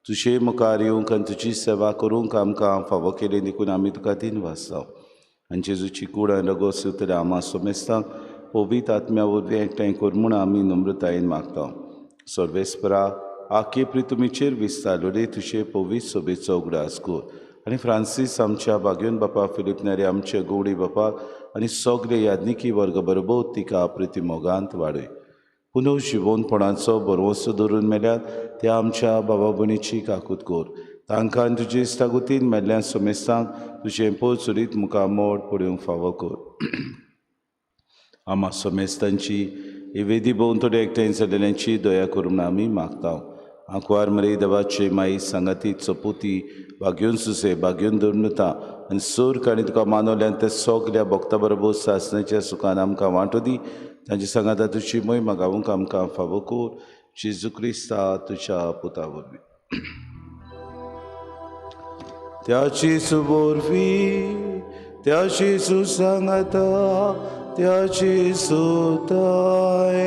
तुजे मुखार येवंक आनी तुजी सेवा करूंक आमकां फावो केली देखून आमी तुका दिनवासता. आनी जेजूची कूड आनी रगत सुतल्या आमा सोमेस्तांक पवित्र आत्म्या वरवीं एकठांय कर म्हूण आमी नम्रतायेन मागता. सर्वेस्परा आखे प्रितुमीचेर विस्तारलेले तुजे पवित्र सोबेचो उगडास कर आनी फ्रांसीस आमच्या बागेवन बापा, फिलीप नेरी आमचे गौडी बापाक आनी सगळे याज्ञिकी वर्ग बरोबर तिका प्रितीमोगांत वाडय. पुनर्जिवनपणाचो भरवंसो दवरून मेल्यात त्या आमच्या बाबा भयणीची काकूत कर. तांकां आनी तुजे इश्टागतीन मेल्ल्या सोमेस्तांक तुजें पोचुरीत मुखार मोड पडूंक फावो कर. आमा सोमेस्तांची ही वेदी भोंवतणी एकठांय जाल्ल्यांची दया करून आमी मागता. आंकवार मरे देवाचे माई सांगाती चपुती बागेवन सुसे बागेवन दवरता आनी सोर आनी तुका मानवल्यान ते सगल्या भक्ता बरोबर सासणाच्या सुखान आमकां वांटो दी. तांचे सांगाता तुजी मोहिमा गावूंक आमकां फावो कर. जेजू क्रिस्ता तुज्या पुता वरवीं. त्याची सुबोरवी त्याची सुसांगाता त्याची सुताय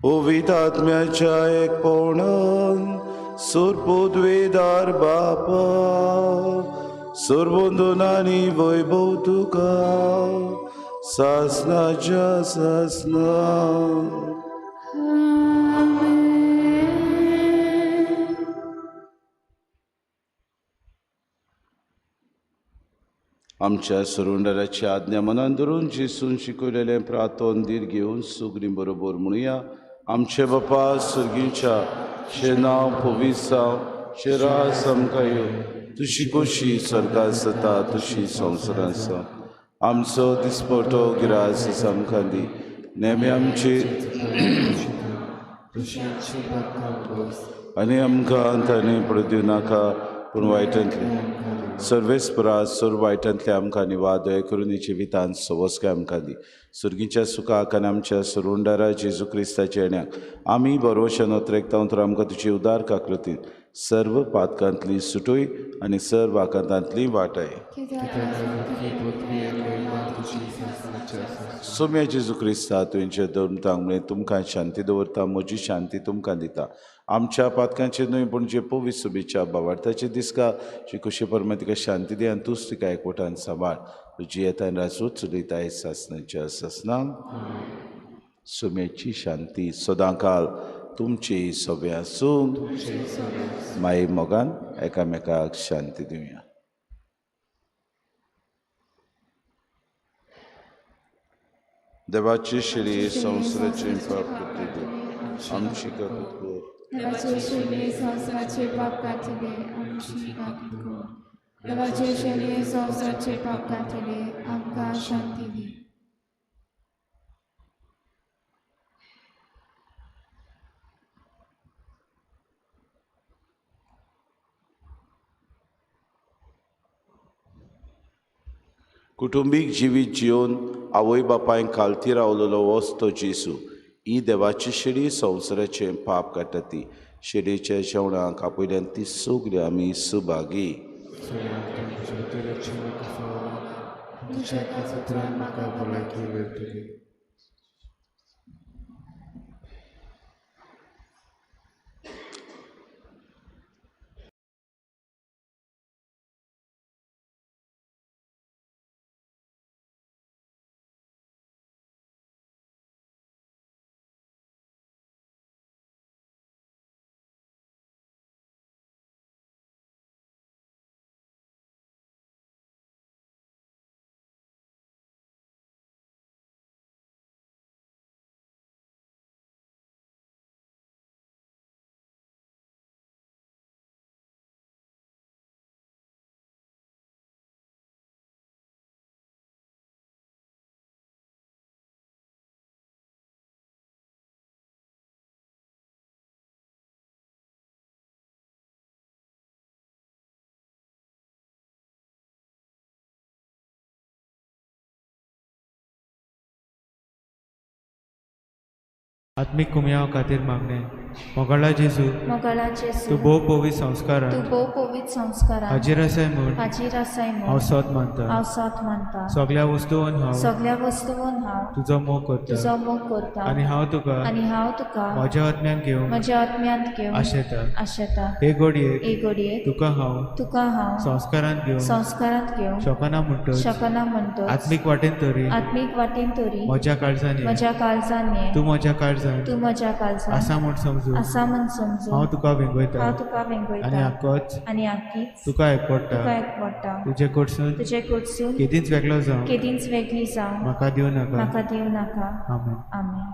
पवित्र आत्म्याच्या एकपणान सुरपुद्वेदार बापा सुरबंधनानी वैभव तुका सासनाच्या सासना. आमच्या सरुंडराची आज्ञा मनान धरून जेसून शिकयलेलें प्रार्थन धीर घेवन सुगरी बरोबर म्हणुया. आमचे बापा सर्गीच्या शेनांव पवित्र जावं, तुजें राज आमकां येवं, तुजी खोशी स्वर्गांत जाता तशी संवसारांत जावं. आमचो दिसपटो गिरास आमकां दी, नेमे आमचे आनी आमकां ताणें पडूं दिवं नाका पूण वायटांतलें सर्वेस्परा सर्व वायटांतले आमकां निवाद दया करून जिवितांत सवस्काय आमकां दी. सुर्गीच्या सुखाक आनी आमच्या सरुंडारा जेजू क्रिस्ताच्या येण्याक आमी बरोवशान अत्रेकता तर आमकां तुजी उदार काकृतीन सर्व पातकांतली सुटूय आनी सर्व आकांतांतली वाटाय. सोम्या जेजू क्रिस्ता तुमचे धर्मतांक म्हळें तुमकां शांती दवरता, म्हजी शांती तुमकां दिता. आमच्या पातकांचे न्हय पूण जे पवित्र सुबेच्या बावार्थाचे दिसका जी खुशी परमा तिका शांती दी आनी तूंच तिका एकवटान सांबाळ. तुजी येतान राजूच चलयताय सासनाच्या सासनां. सुम्याची शांती सदांकाल तुमची सगळें आसूं. माई मोगान एकामेकाक शांती दिवया. देवाची शिरी संवसाराचे पाप काडटली आमची काकूत कर. देवाचे शेणये संवसाराचे पाप काडटले आमची काकूत कर. देवाचे शेणये संवसाराचे पाप काडटले आमकां शांती दी. कुटुंबीक जिवीत जिवन आवय बापायक खालती रावलेलो वस्तो जेजू ही देवाची शेळी संवसाराचें पाप काडटा ती शेळयेच्या जेवणाक आपयल्यान ती सगळी आमी सुभागी. आत्मीक कुमयाव खातीर मागणें. मोगाळा जेजू, मोगाळा जेजू, तूं भोव पवित्र संस्कारान तूं भोव पवित्र संस्कारान हाजीर आसाय म्हूण हाजीर आसाय हांव म्हूण सोद मानता. हांव सोद मानता. सगळ्या वस्तून हांव सगळ्या वस्तून हांव तुजो मोग करता तुजो मोग करता आनी हांव तुका आनी हांव तुका म्हज्या आत्म्यान घेवंक म्हज्या आत्म्यांत घेवन आशेता. आशेता. हे घडयेक हे घडयेक तुका हांव तुका हांव संस्कारान घेवंक संस्कारांत घेवंक शकना म्हणटच शकना म्हणटच आत्मीक वाटेन तरी आत्मीक वाटेन तरी म्हज्या काळजान ये. म्हज्या काळजान ये. तूं म्हज्या काळजान तूं म्हज्या काळजान आसा म्हूण समजून आसा म्हूण समजून हांव तुका वेंगयता हांव तुका आनी वेंगयता आकोच आनी आकीच तुका एकवटा. तुका एकवटा. तुजे कडसून तुजे कडसून केदींच वेगळो जावं केदींच वेगळी जावं म्हाका दिवं नाका. म्हाका दिवं नाका. आमेन. आमेन.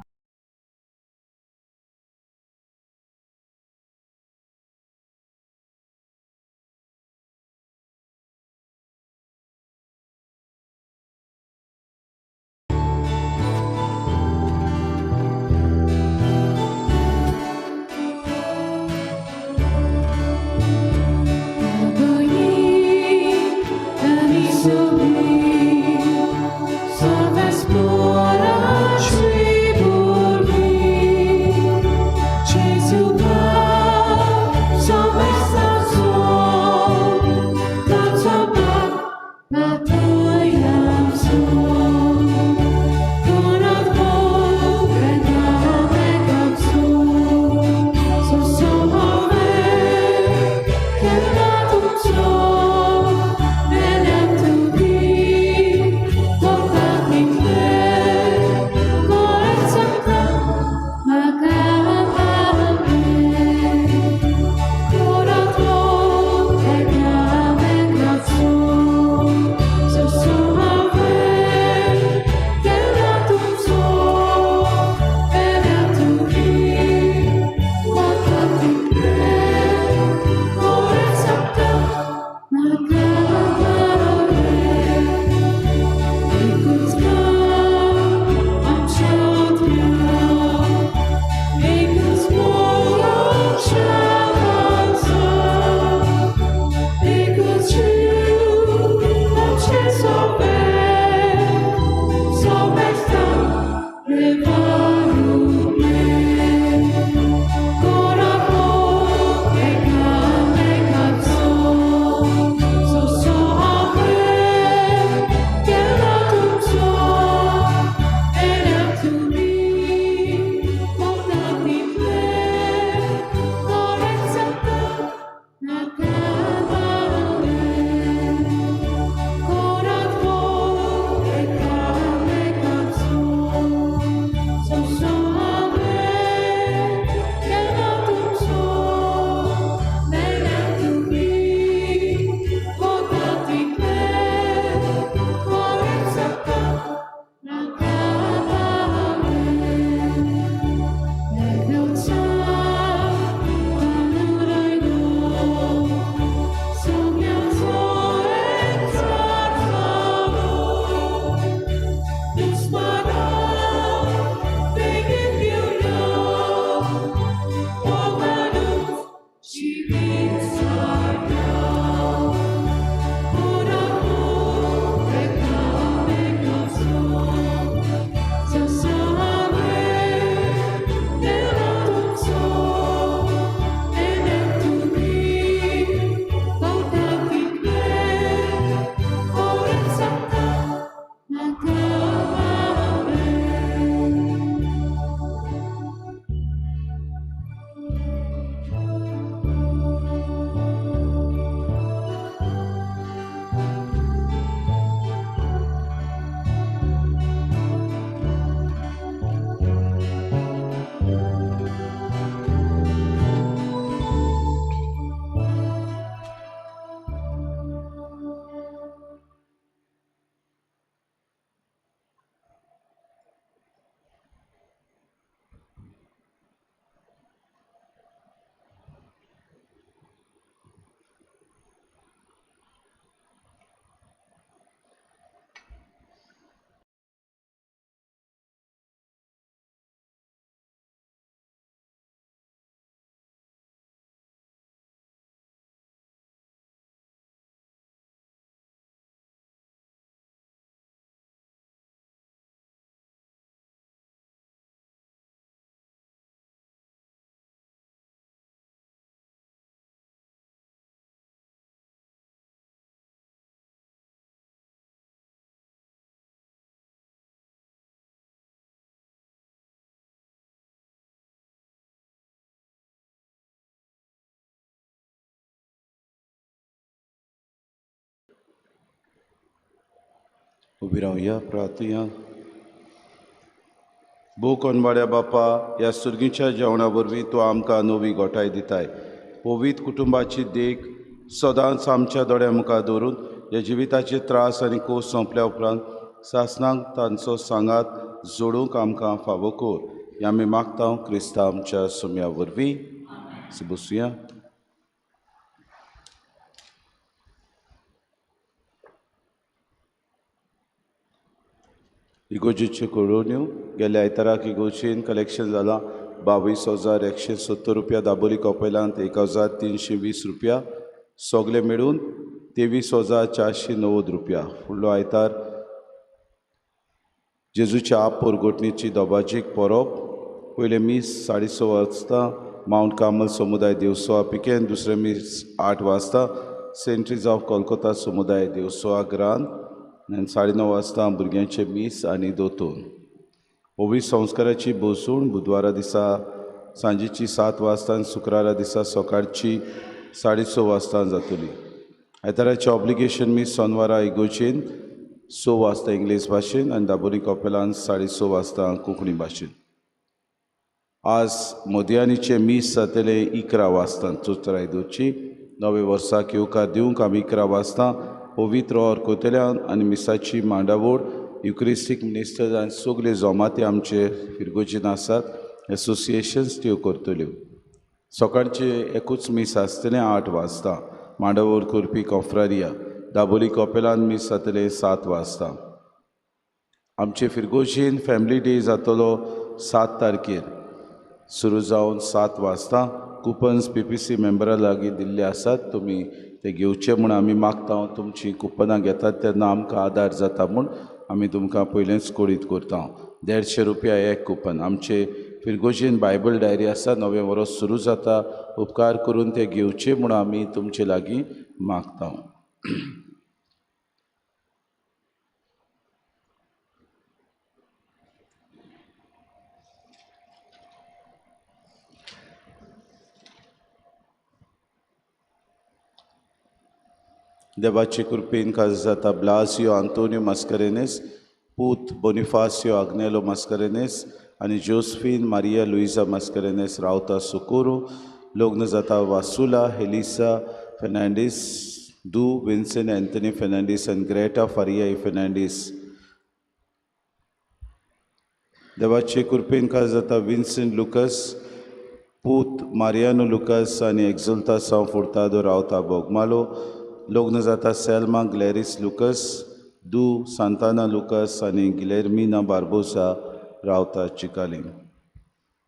उबी रावया प्रार्थुया. भोव कोनवाड्या बापा, ह्या सुर्गीच्या जेवणा वरवीं तूं आमकां नवी गोठाय दिताय. पवित्र कुटुंबाची देख सदांच आमच्या दोळ्या मुखार दवरून ह्या जिविताचे त्रास आनी कोस सोंपल्या उपरांत सासणाक तांचो सांगात जोडूंक आमकां फावो कर. हें आमी मागता क्रिस्ता आमच्या सुम्या वरवीं. बसुया. इगोर्जेच्यो कळोवण्यो. गेल्या आयताराक इगोर्जेन कलेक्शन जालां 22,170 रुपया. दाबोली कपेलांत 1,320 रुपया. सगळे मेळून 23,490 रुपया. फुडलो आयतार जेजूच्या आप पोरगोटणीची दोबाजीक परब. पयलें मीस 6:30 वाजता मावंट कार्मल समुदाय देवसोवा पिकेन. दुसरें मीस 8 वाजता सेंट ट्रीज ऑफ कोलकोता समुदाय देवसोवा ग्रांत. आनी 9:30 वाजता भुरग्यांचें मीस आनी दोतोन. ओवी संस्काराची बसून बुधवारा दिसा सांजेची 7 वाजता आनी शुक्रारा दिसा सकाळची 6:30 वाजता जातली. आयताराचें ऑब्लिगेशन मीस सोनवारा इगोर्जेन 6 वाजता इंग्लीश भाशेन आनी दाबोली कपेलान 6:30 वाजता कोंकणी भाशेन. आज मोदयानीचें मीस जातलें 11 वाजता चोत्राय दवरची. नवे वर्साक येवकार दिवंक आमी 11 वाजता पवित्र ओर कोतल्यान आनी मिसाची मांडावळ युक्रिस्टीक मिनिस्टर्स आनी सगळे जमाती आमचे फिरगोजीन आसात एसोसिएशन्स त्यो करतल्यो. सकाळचें एकूच मीस आसतलें 8 वाजता मांडावळ करपी कॉफ्रारिया. दाबोली कपेलान मीस जातलें 7 वाजता. आमचे फिरगोजीन फॅमिली डे जातलो 7 तारखेर सुरू जावन 7 वाजता. कुपन्स PPC मेंबरा लागीं दिल्ले आसात, तुमी ते घेवचे म्हूण आमी मागता. तुमची कुपनां घेतात तेन्ना आमकां आदार जाता म्हूण आमी तुमकां पयलेंच कळीत करता. 150 रुपया एक कुपन. आमचे फिरगोजीन बायबल डायरी आसा, नवें वर्स सुरू जाता, उपकार करून ते घेवचे म्हूण आमी तुमचे लागीं मागता. देवाचे कृपेन खास जाता ब्लासियो आंतोनियो मास्करेनेस, पूत बोनिफासियो आग्नेलो मास्करेनेस आनी जोस्फीन मारिया लुइजा मास्करेनेस रावता सुकोरो. लग्न जाता वासुला हेलिसा फेर्नांडीस, दू विन्सन एंथनी फेर्नांडीस आनी ग्रेटा फारिया फेर्नांडीस. देवाचे कृपेन खास जाता विन्सन लुकस, पूत मारियानो लुकस आनी एक्झुल्ता सांव फुर्तादो रावता बोगमालो. लग्न जाता सेल्मा ग्लॅरीस लुकस, दू सांताना लुकस आनी गिलेर्मिना बार्बोसा रावता चिकाली.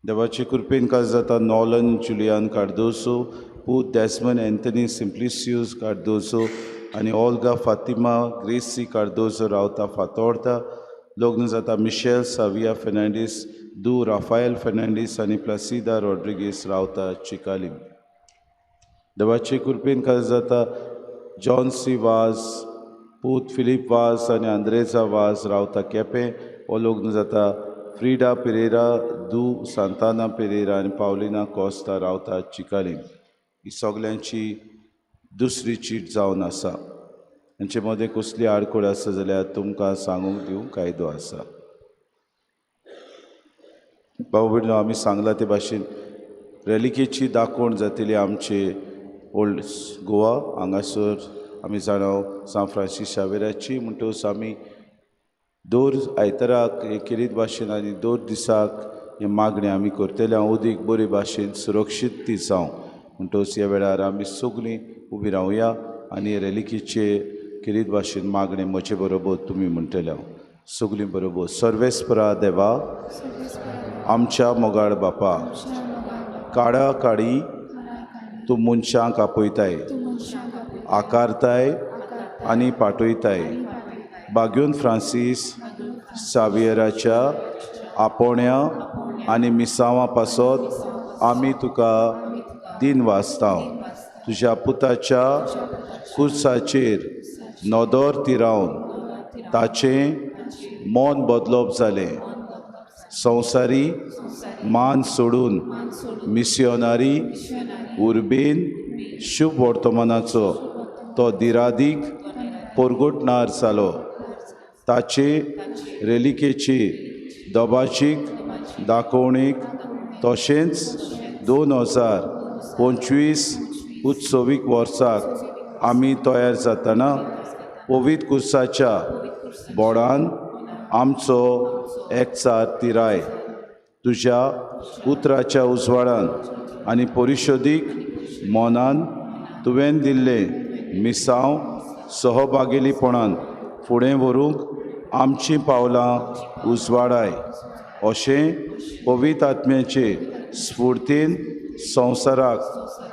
देवाचे कृपेन खास जाता नॉलन जुलियान कार्दोसो, पूत डेस्मन एंथनी सिम्प्लिसियूस कार्दोसो आनी ओल्गा फातिमा ग्रेसी कार्दोसो रावता फातोर्ता. लग्न जाता मिशेल साविया फेर्नांडीस, दू राफायल फेर्नांडीस आनी प्लासिदा रॉड्रिगीस रावता चिकाली. देवाचे कृपेन खास जाता जॉन सी वाज, पूत फिलीप वाज आनी आंद्रेजा वाज रावता केपें. हो लग्न जाता फ्रिडा पेरेरा, दू सांताना पेरेरा आनी पावलिना कोस्ता रावता चिकाली. ही सगल्यांची दुसरी चीट जावन आसा. हांचे मदें कसली आडखळ आसा जाल्यार तुमकां सांगूंक दिवंक कायदो आसा. बाबा भयणो, आमी सांगलां ते भाशेन रेलिकेची दाखोवण जातली आमचे ओल्ड गोवा हांगासर. आमी जाणा सांत फ्रांसीस शावेराची म्हणटकच आमी दर आयताराक हे केरीत भाशेन आनी दर दिसाक हे मागणें आमी करतले. हांव अदीक बरे भाशेन सुरक्षीत ती जावं म्हणटकच ह्या वेळार आमी सगळीं उबी रावया आनी रेलिकेचे केरीत भाशेन मागणें म्हजे बरोबर तुमी म्हणटले. हांव सगळीं बरोबर. सर्वेस्परा देवा, आमच्या मोगाळ बापा, काडा काडी तूं मनशांक आपयताय, आकारताय आनी पाठयताय. बाग्यून फ्रांसीस सावियराच्या आपोवण्या आनी मिसांवा पासत आमी तुका दिन वाचता. तुज्या पुताच्या कुर्साचेर नदर तिरावन ताचें मन बदलप जालें. संवसारी मान सोडून मिसियोनारी उर्बेन शुभ वर्तमानाचो तो दिरादीक पोरगोटणार जालो. ताचे रेलिकेची दबाजीक दाखोवणीक तशेंच 2025 उत्सवीक वर्साक आमी तयार जातना पवित्र कुर्साच्या बोडान आमचो एकचार तिराय तुज्या उतराच्या उजवाडान आनी परिशोदीक मनान तुवें दिल्लें मिसांव सहभागेलीपणान फुडें व्हरूंक आमचीं पावलां उजवाडाय अशें पवित्र आत्म्याचे स्फुर्तीन संवसाराक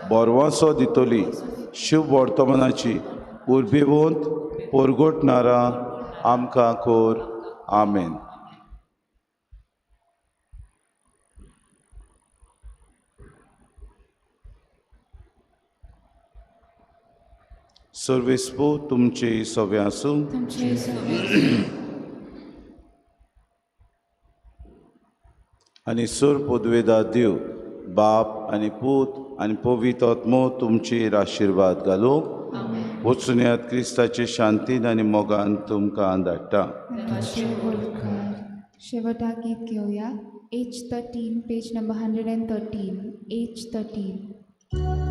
बरवासो दितली शिव वर्तमानाची उर्बेवंत परगटणारा आमकां कोर. आमेन. सर्वेस्पो तुमचे सगळे आसूं. तुमचे सगळे. आनी सुर पदवेदा देव बाप आनी पूत आनी पवित्र आत्मो तुमचेर आशिर्वाद घालूं. वचुनयात क्रिस्ताचे शांतीन आनी मोगान तुमकां धाडटा. शेवटाक गीत घेवया. H 13, page number 113, H 13.